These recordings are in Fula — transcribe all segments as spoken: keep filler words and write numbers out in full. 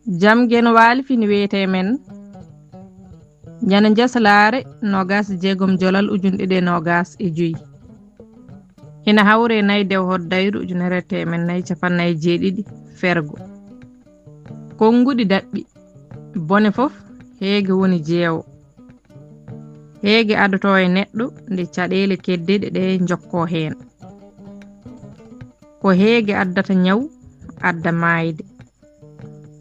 Jam Genwaali fini wiyetee men. Ñande Jasalaare noogaas e jeegom Jolal ujunɗe ɗiɗi e noogaas e joy. Hina hawre nayi dew hoddayru ujunere teemen nayi capanɗe nayi e jeeɗiɗi fergo. Konnguɗi daɓɓi. Bone fof heege woni jeewo. Heege addoto e neɗɗo nde caɗeele keddeeɗe ɗe njokkoo heen. Ko heege addata ñaw, adda maayde.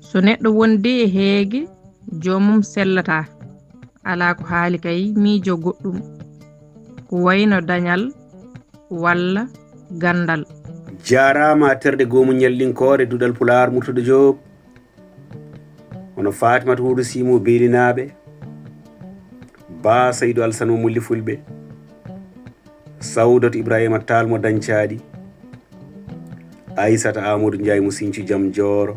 So neɗɗo wondi e heege, joomum sellataa. Alaa ko haali kay miijo goɗɗum. Ko wayno dañal walla ganndal. Jaaraama terɗe goomu ñallinkoore Duɗal Pulaar Murtuɗo Joob. Hono Faatimata Huudu Sii mo Beelinaaɓe, Ba Saydu Alsan mo Mulli Fulɓe, Sawdatu Ibraahiima Taal mo Dañcaaɗi, Aysata Aamadu Njaay mo Siñcu Jam Jooro,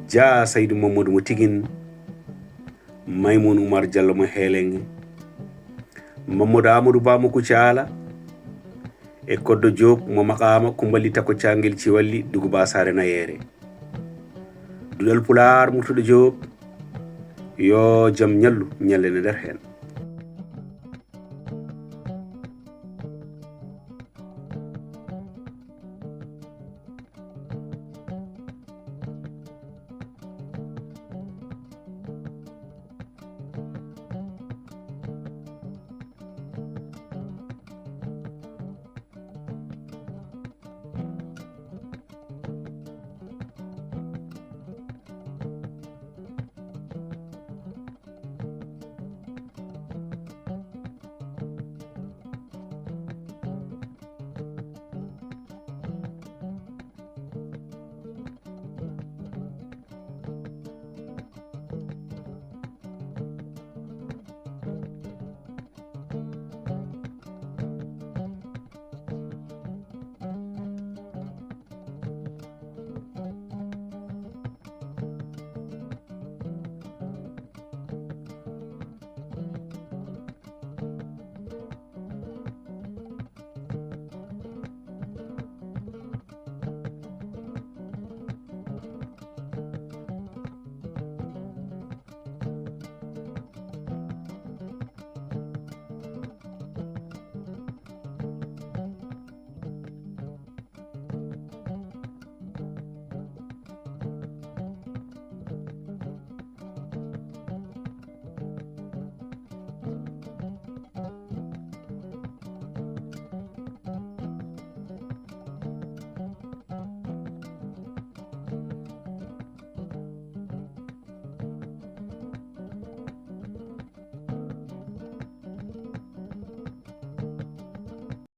Jaa Saydu Mammadu mo Tigin, Maymuun Umar Jallo mo Heeleŋe, Mammadu Aamadu Ba mo Kucaala, e Koddo Joob mo Maqaama Kumbali Takko Caangel Ciwalli Dugu Baasaare Nayeere. Duɗal Pulaar Murtuɗo Joob, yo jam ñallu ñallene nder heen.